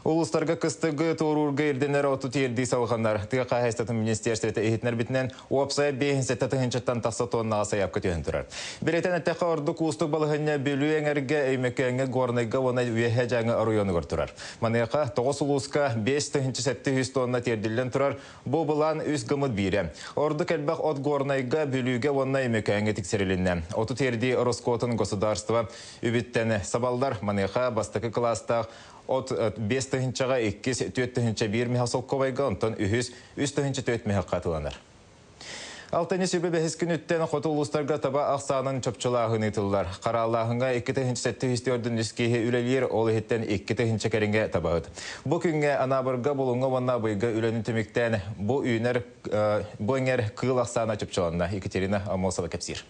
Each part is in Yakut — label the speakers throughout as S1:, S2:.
S1: Улуустарга кыстыгы туоруурга ирдэнэр оту тиэрдии салҕанар. Тыа хаһаайыстыбатын министиэристибэтэ иһитиннэрбитинэн, уопсайа 57 тыһыынчаттан тахса тоннаҕа сайаапка түһэн турар. Бэлиэтээн эттэххэ, ордук уустук балаһыанньа Бүлүү эҥэргэ, Өймөкөөҥҥө, Горнайга уонна Үөһээ Дьааҥы оройуонугар турар. Маныаха 9 улууска 5700 тонна тиэрдиллэн турар. Бу былаан үс гыммыт биирэ. Ордук элбэх от Горнайга, Бүлүүгэ уонна Өймөкөөҥҥө тиксэрилиннэ. Оту тиэрдии ороскуотун государство үбүттэн сабаллар. Маныаха бастакы кылаастаах От 5 тыһыынчаҕа, иккис 4 тыһыынча 1 миһэх солкуобайга, онтон үһүс 3 тыһыынча 4 миһэххэ атыыланар. Алтынньы 25-ис күнүттэн хоту улуустарга таба ахсаанын чопчулааһын ыытыллар. Харааллааһыҥҥа 2703 киһи үлэлиир, ол иһиттэн 2000 кэриҥэ табаһыт. Бу күҥҥэ Анаабырга, Булуҥҥа уонна Абыйга үлэни түмүктээн, бу үүнэр бу эҥэр кыыл ахсаана чопчуланна. Екатерина Амосова кэпсиир.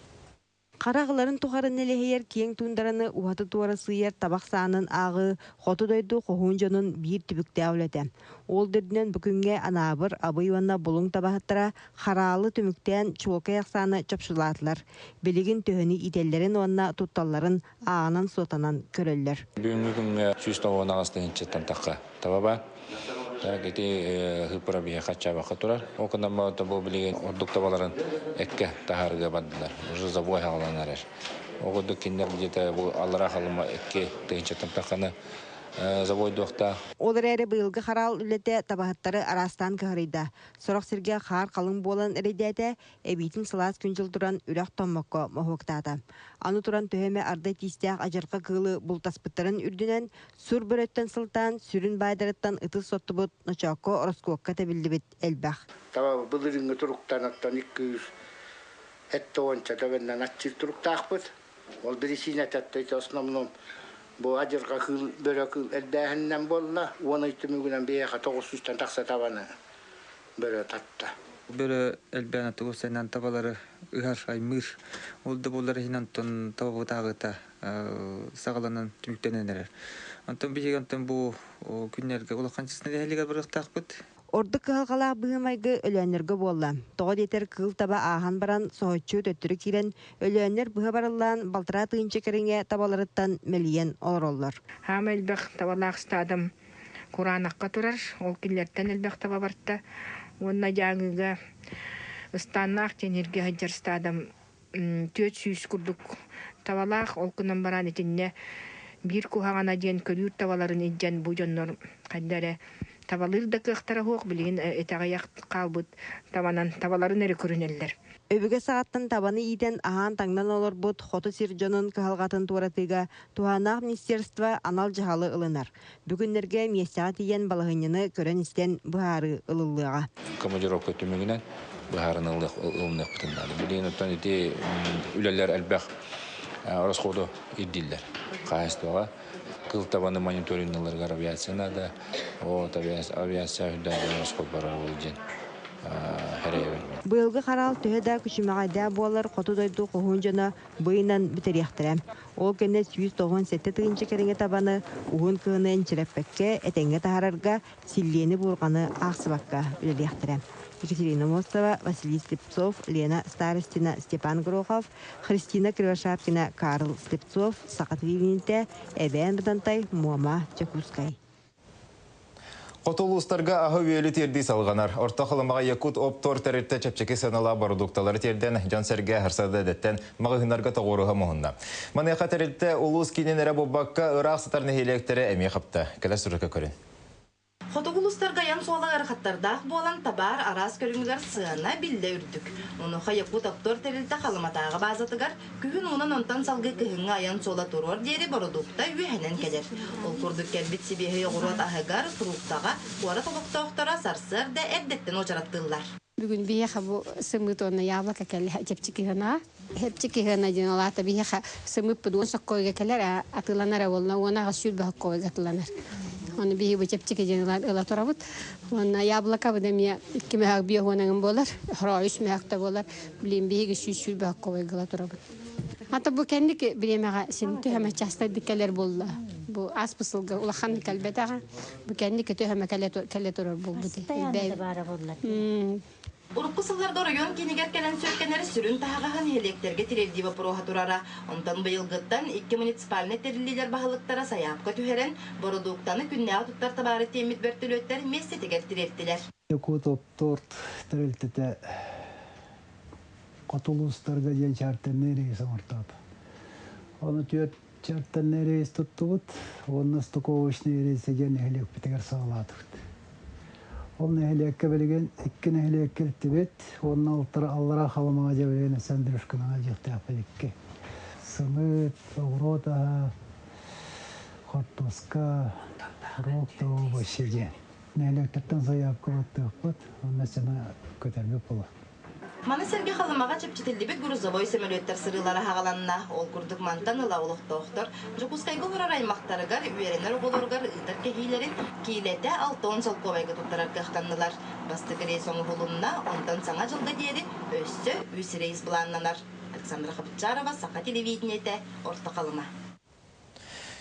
S2: Хараҕаларын тухары нэлэһийэр киэҥ туундараны уһаты-туора сыыйар табах саанын ааҕыы хоту дойду хоһуун дьонун биир түбүктээх үлэтэ. Ол да үрдүнэн бу күҥҥэ Анаабыр, Абый уонна Булуҥ табаһыттара хараалы түмүктээн чуолкай ахсааны чопчулаатылар. Билигин төһөнү иитэллэрин уонна тутталларын ааҕынан-суотанан көрөллөр.
S3: Бүгүҥҥү күҥҥэ 198 тыһыынчаттан тахха таба баар. Так ити ыппыра биһиэхэ аччаабакка турар. Ол гынан бу билигин ордук табаларын эккэ таһаарыыга бардылар. Уже забой хаалан эрэр. Ол курдук кинилэр где-то бу аллараа халыма 2 тыһыынчаттан тахханы забойдуохтаах.
S2: Ол эрээри быйылгы хараал үлэтэ табаһыттары араастаан кыһарыйда. Сорох сиргэ хаар халыҥ буолан эрэйдээтэ, эбиитин сылаас күн-дьыл туран үрэх томмокко моһуоктаата. Аны туран төһө эмэ ардай тиистээх адьырҕа кыылы бултаспыттарын үрдүнэн сур бөрөттөн сылтаан сүрүн баайдарыттан ытыс соттубут ночоокко ороскуокка тэбиллибит элбэх.
S4: Таба былырыыҥҥы туруктан оттон 270 төбөннөн аччыыр туруктаахпыт. Ол биричиинэтэ основном бу адьырҕа кыыл, бөрө кыыл элбээһининэн буолла. 10 ый түмүгүнэн биһиэхэ 900-тан тахса табаны бөрө татта.
S5: Бөрө элбээн оттугу табалары ыһар, аймыыр. Ол да буоллар иһин онтон табабытааҕыта саҕаланан түмүктэнэн эрэр. Онтон биһиги онтон бу күннэргэ улахан честно барыахтаахпыт.
S2: Ордук кыһалҕалаах быһыы-майгы Өлөөннөргө буолла. Тоҕо диэтэр кыыл таба ааһан баран соһуччу төттөрү киирэн, Өлөөннөр быһа барыллаан 6000 кэриҥэ табаларыттан мэлийэн олороллор.
S6: Хаама элбэх табалаах стадам кураанахха турар, ол кинилэртэн элбэх таба барта. Уонна Дьааҥыга ыстааннаах диэн сылдьар стадам 400 курдук табалаах, ол гынан баран итиннэ биир куһаҕана диэн көлүүр табаларын илдьэн бу дьоннор хайда эрэ табалыыр да кыахтара суох, билигин итэҕэйэх хаалбыт табанан табаларын эрэ көрүнэллэр.
S2: Өбүгэ саҕаттан табаны иитэн аһаан-таҥнан олорбут хоту сир дьонун кыһалҕатын туоратыыга туһааннаах министерство анал дьаһалы ылынар. Бүгүннэргэ миэстэҕэ тиийэн балаһыанньаны көрөн-истэн быһаарыы ылыллыаҕа.
S3: Командировка түмүгүнэн быһаарыны ылыныахпытын наада. Билигин оттон ити үлэлэр элбэх расходу ирдииллэр. Хаһаайыстыбаҕа кыыл табаны мониторингларыгар авиация наада. Вот авиация үрдээн расход барар ол диэн хэрэйэбин.
S2: Быйылгы хараал төһө да күчүмэҕэйдээх буолар хоту дойду хоһуун дьоно быйынан бүтэриэхтэрэ. Ол кэннэ 197 тыһыынча кэриҥэ табаны уһун кыһыны энчирэппэккэ этэҥҥэ таһаарарга силлиэни-буурҕаны аахсыбакка үлэлиэхтэрэ. Екатерина Мостова, Василий Слепцов, Лена Старостина, Степан Грохов, Христина Кривошапкина, Карл Слепцов, Саха телевидениетэ, Эбээн Бытантай, Муома, Дьокуускай.
S1: Хоту улуустарга аһы-үөлү тиэрдии салҕанар. Орто Халымаҕа Якутоптторг тэрилтэ чэпчэки сыаналаах бородуукталары тиэрдэн, дьон-сэргэ сарсыарда эрдэттэн маҕаһыыннарга тоҕуоруһа муһунна. Маныаха тэрилтэ улуус киинин эрэ буолбакка, ыраах сытар нэһилиэктэри эмиэ хапта. Кэлэр сурукка көрүн.
S7: Хотугу улуустарга айан суола ыарахаттардаах буолан, табаар араас көрүҥүгэр сыана биллэ үрдүк. Онуоха Якутоптторг тэрилтэ Халыматааҕы баазатыгар күһүн уунан онтон салгыы кыһыҥҥы айан суола туруор диэри бородуукта үөһэнэн кэлэр. Ол курдук кэлбит сибиэһэй оҕуруот аһыгар, фруктаҕа куорат олохтоохторо сарсыарда эрдэттэн уочараттыыллар.
S8: Бүгүн биһиэхэ бу сымыыт уонна яблоко кэллэ чэпчэки Чэпчэки диэн ол аата биһиэхэ сымыыппыт 10 соккойга кэлэр, атыыланар буолла, 10 аҕыс 20 соккойга атыыланар. Оны биһи бу чэпчэки диэн ыла турабыт. Уонна яблоко бу эмиэ 2 мөһөөк 50 эҥин буолар, хоро 3 мөһөөк да буолар. Билин биһиги 120 соккойга ыла турабыт. Ата бу кэнники бириэмэҕэ син төһөмө частайдык кэлэр буолла. Бу ааспыт сылга улахан кэлбэтэҕэ. Бу кэнники төһөмө кэлэ турар буолбут.
S9: Баара буолла.
S7: Урукку сылларга оройуон киинигэр кэлэн сүөккэнэр сүрүн таһаҕаһын нэһилиэктэргэ тириэрдии боппуруоһа турара. Онтон быйылгыттан икки муниципальнай тэриллиилэр баһылыктара сайаапка түһэрэн, бородууктаны күннээҕи туттар табаары тиэммит бөртөлүөттэр миэстэтигэр тириэртилэр.
S9: Якутоптторг тэрилтэтэ хоту улуустарга диэн чартернай рейс оҥортоото. Ону түөрт чартернай рейс туттубут уонна стыковочный рейсэ диэн нэһилиэкпитигэр саҕалаатыбыт. Ол нэһилиэккэ билигин икки нэһилиэккэ илтибит уонна аллараа Халымаҕа дьэ билигин Александрушканаҕа дьиэхтээхпит икки. Сымыыт, оҕуруот аһа, хортуоска, фрукта, овощи диэн. Нэһилиэктэртэн сайаапка баттыахпыт, онно сена көтөрбүт буолар.
S7: Маны сэргэ Халымаҕа чэпчэтиллибит грузовой сөмөлүөттэр сырыылара аҕаланна. Ол курдук мантан ыла олохтоохтор Дьокуускайга олорор аймахтарыгар, үөрэнэр оҕолоругар ыытар кэһиилэрин киилэтэ 60 солкуобайга туттарар кыахтаннылар. Бастакы рейс оҥоһулунна, онтон Саҥа дьылга диэри өссө үс рейс былааннанар. Александра Хабытчарова, Саха телевидениетэ, Орто Халыма.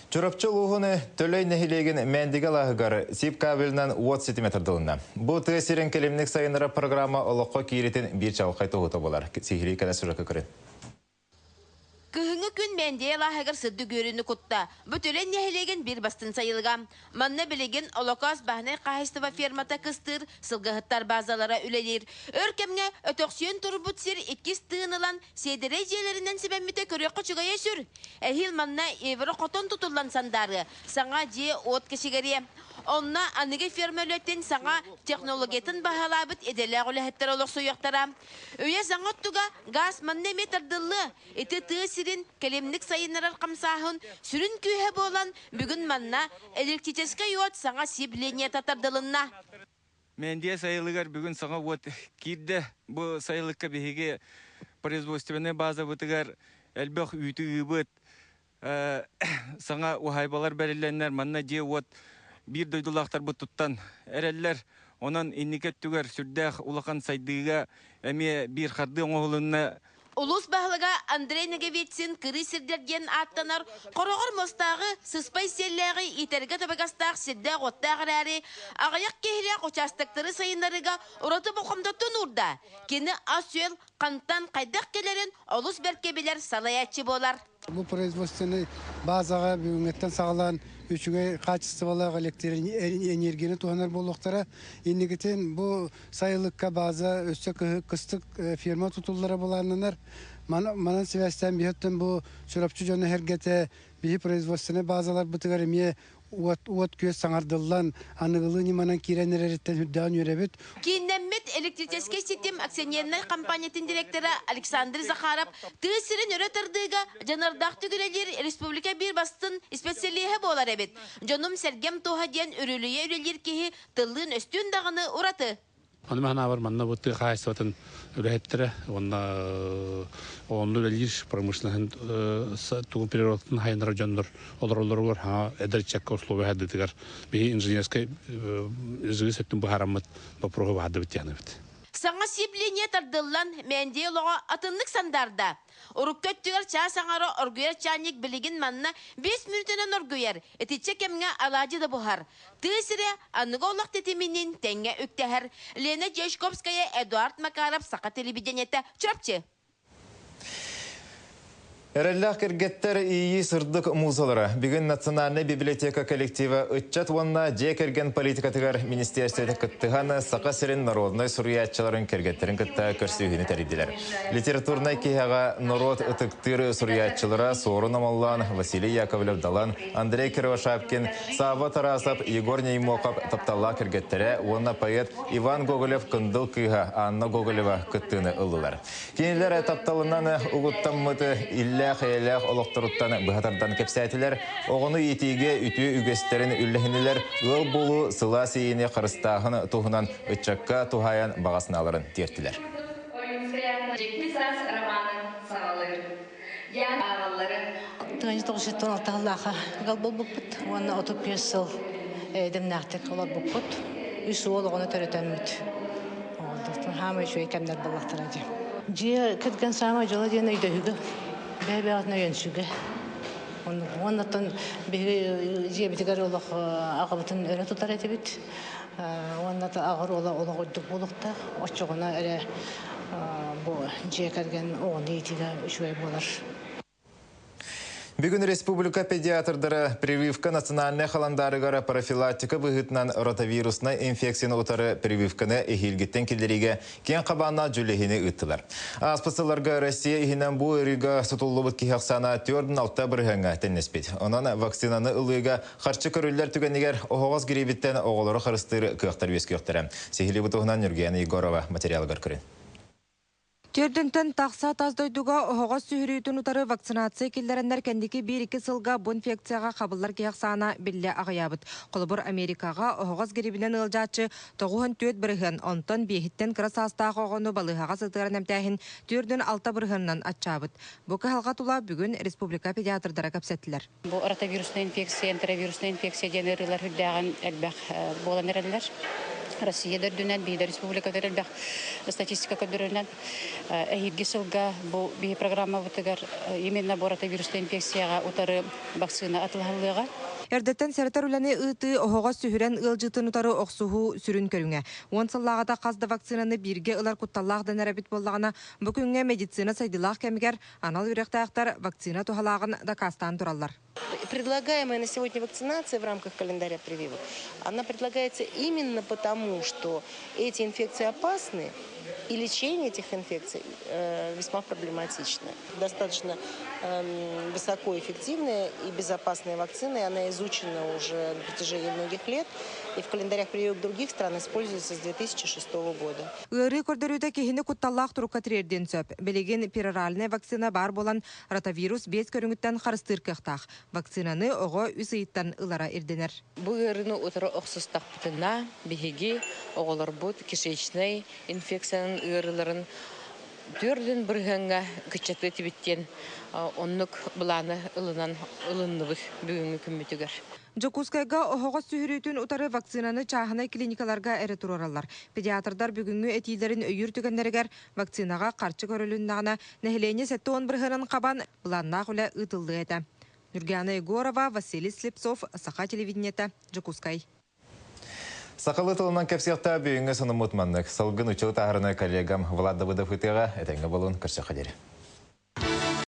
S1: Чурапчы улууһун Төлөй нэһилиэгин Мээндигэ алааһыгар сип кабелынан уот ситимэ тардылынна. Бу тыа сирин кэлимник сайыннарар программа олоххо кииритин биир чаҕылхай туоһута буолар. Сиһилии кэлэ сюжекка көрүн.
S7: Кыһыҥҥы күн Мээндийэ алааһыгар сырдык үөрүүнү кутта. Бу Төлөй нэһилиэгин биир бастыҥ сайылыга. Манна билигин Олокоос бааһынай хаһаайыстыба фермата кыстыыр, сылгыһыттар базалара үлэлиир. Өр кэмҥэ өтөхсүйэн турбут сир иккис тыын ылан, сиэдэрэй дьиэлэринэн сибэммитэ көрүөххэ үчүгэйэ сүр. Эһиил манна евро хотон тутуллан сандаарыа, саҥа дьиэ-уот кэчигэриэ. Онно аныгы ферма үлэтин саҥа технологиятын баһылаабыт идэлээх үлэһиттэр олохсуйуохтара. Үйэ саҥа оттуга гаас манна эмиэ тардыллыа. Ити тыа сирин кэлимник сайыннарар хамсааһын сүрүн күүһэ буолан, бүгүн манна электрическэй уот саҥа сип линията тардылынна.
S10: Мээндийэ сайылыгар бүгүн саҥа уот киирдэ. Бу сайылыкка биһиги производственнай базабытыгар элбэх үүтү ыыбыт, саҥа уһаайбалар бэриллэннэр, манна дьиэ-уот биир дойдулаахтарбыт туттан эрэллэр. Онон инники өттүгэр сүрдээх улахан сайдыыга эмиэ биир хардыы оҥоһулунна.
S7: Улуус баһылыга Андрей Ноговицын кырыы сирдэр диэн ааттанар хороҕор муостааҕы, сыспай сиэллээҕи иитэргэ табыгастаах сирдээх-уоттаах эрээри, аҕыйах киһилээх учаастактары сайыннарыыга ураты болҕомтотун уурда. Кини ас-үөл хантан хайдах кэлэрин олус бэркэ билэр салайааччы буолар.
S9: Бу производственнай базаҕа бүгүҥҥэттэн саҕалаан үчүгэй хаачыстыбалаах электроэнергияны туһанар буолуохтара. Инникитин бу сайылыкка база өссө кыстык ферма тутуллара былааннанар. Манан сибээстээн биһиттэн бу Чурапчы дьоно эргэтэ биһи производственнай базаларбытыгар эмиэ уот-күөс саҥардыллан, аныгылыы ньыманан киирэн эрэриттэн үрдээн үөрэбит.
S7: Кииннэммит электрическэй ситим акционернай компаниятын директора Александр Захаров тыа сирин өрө тардыыга дьаныардаахтык үлэлиир республика биир бастын испэсэлииһэ буолар эбит. Дьонум-сэргэм туһа диэн үрүлүйэ үлэлиир киһи тыллыын-өстүүн даҕаны ураты.
S11: Аны маһанаабар манна бу тыа хаһаайыстыбатын үлэһиттэрэ уонна онно үлэлиир промышленноһын тугун переработкатын хайыннара дьоннор олороллоругар хаҥа эдэр ыччакка условия хайдытыгар биһи инженерскэй инженер өттүн быһаараммыт боппуруоһу баһардыбыт диэхнэбит.
S7: Саҥа сиблиния тардыллан, Мээндийэ олоҕо атыннык сандаарда. Урукку өттүгэр чаас аҥара оргуйар чаанньык билигин манна 5 мүнүүтэнэн оргуйар, итиччэ кэмҥэ алаадьы да буһар. Тыа сирэ аныгы олох тэтиминин тэҥҥэ үктэһэр. Лена Дьячковская, Эдуард Макаров, Саха телевидениетэ, Чурапчы.
S1: Эрэллээх кэргэттэр ИИ сырдык музалара. Бүгүн Национальнай библиотека коллектива ыччат уонна дьиэ кэргэн политикатыгар министерствота кыттыһан Саха сирин народнай суруйааччыларын кэргэттэрин кытта көрсүһүүнү тэрийдилэр. Литературнай киһэҕэ норуот ытыктыыр суруйааччылара Суорун Омоллоон, Василий Яковлев-Далан, Андрей Кривошапкин, Савва Тарасов, Егор Неймохов тапталлаах кэргэттэрэ уонна поэт Иван Гоголев-Кындыл кыыһа Анна Гоголева кыттыыны ыллылар. Кинилэр тапталынан угуттаммыт иллээх-эйэлээх олохторуттан быһа тардан кэпсээтилэр, оҕону иитиигэ үтүө үгэстэрин үллэһинилэр, ыал буолуу сылаас иэйиини харыстааһын туһунан ыччакка туһаайан баҕа санааларын тиэртилэр.
S12: Тыынчы 916 сыллаахха ыал буолбуппут уонна 35 сыл эдэмнээхтик олорбуппут. Үс уол оҕону төрөтөммүт. Хаамай үчүгэй кэмнэр буоллахтара дии. Дьиэ кэргэн саамай дьоло диэн өйдөһүүгэ, бэйэ-бэйэҕитин өйөнсүүгэ. Уоннаттан биһиги дьиэбитигэр олох аҕабытын өрө тутар этибит. Уонна аҕыр ола олоҕурдук буолуохтаах. Оччоҕуна эрэ бу дьиэ кэргэн оҕону иитиигэ үчүгэй буолар.
S1: Бүгүн республика педиатрдара прививка национальнай халандаарыгар профилактика быһыытынан ротавируснай инфекцияны утары прививканы эһиилгиттэн киллэриигэ киэҥ хабааннаах дьүүллэһиини ыыттылар. Ааспыт сылларга Россия иһинэн бу ыарыыга сутуллубут киһи ахсаана 4-6 бырыһыаҥҥа тэннэспит. Онон вакцинаны ылыыга харчы көрүллэр түгэнигэр оһоҕос гириибиттэн оҕолору харыстыыр кыахтар үөскүөхтэрэ. Сиһилии бу туһунан Нюргияна Егорова материалыгар көрүн.
S13: Төрдүнтэн тахса тас дойдуга оһоҕос сүһүрүүтүн утары вакцинация киллэрэннэр кэнники биир-икки сылга бу инфекцияҕа хабыллар киһи ахсаана биллэ аҕыйаабыт. Холобур, Америкаҕа оһоҕос грибинэн ыалдьааччы 94%, онтон биэһиттэн кыра саастаах оҕону балыыһаҕа сытыаран эмтээһин 46 бырыһыанынан аччаабыт. Бу кыһалҕа тула бүгүн республика педиатрдара кэпсэттилэр.
S14: Бу ротавируснай инфекция, энтеровируснай инфекция диэн ыарыылар үрдээҕин элбэх буолан эрэллэр. Россия да үрдүнэн, биһиги республикада элбэх статистика көрдөрөрүнэн эһиилги сылга бу биһи программабытыгар именно бу ротавируснай инфекцияҕа утары вакцина атылаһыллыаҕа.
S13: Эрдэттэн сэрэтэр үлэни ыытыы оһоҕос сүһүрэн ыалдьытын утары охсуһуу сүрүн көрүҥэ. Уон сыллааҕыта хас да вакцинаны бииргэ ылар кутталлаах дэнэр эбит буоллаҕына, бу күҥҥэ медицина сайдыылаах кэмигэр анал үөрэхтээхтэр вакцина туһалааҕын дакаастаан тураллар.
S15: Предлагаемая на сегодня вакцинация в рамках календаря прививок, она предлагается именно потому, что эти инфекции опасны, и лечение этих инфекций весьма проблематично. Достаточно высокоэффективная и безопасная вакцина, и она изучена уже на протяжении многих лет, и в календарях прививок других стран используется с 2006 года.
S13: Ыарыы көрдөрүүтэ киһини кутталлаах турукка тириэрдиэн сөп. Билигин пероральнай вакцина баар буолан, ротавирус биэс көрүҥүттэн харыстыыр кыахтаах. Вакцинаны оҕо үс ыйыттан ылара ирдэнэр.
S16: Бу ыарыыны утары охсустахпытына, биһиги оҕолорбут кишечнай инфекциянын ыарыыларын төрдүн бырыһыаҥҥа кыччатыа этибит диэн оннук былааны ылынан ылынныбыт бүгүҥҥү күммүтүгэр.
S13: Дьокуускайга оһоҕос сүһүрүүтүн утары вакцинаны чааһынай клиникаларга эрэ туруораллар. Педиатрдар бүгүҥҥү этиилэрин өйүүр түгэннэригэр вакцинаҕа харчы көрүлүннэҕинэ, нэһилиэнньэ 70 бырыһыанын хабан, былааннаах үлэ ыытыллыа этэ. Нюргиана Егорова, Василий Слепцов, Саха телевидениета, Дьокуускай.
S1: Сахалыы тылынан кэпсиэхтэ бүгүҥҥү сонуммут маннык. Салгын учуут аһарына коллегам Влад Давыдов ытыаҕа этэҥҥэ буолун көрсөххө диэри.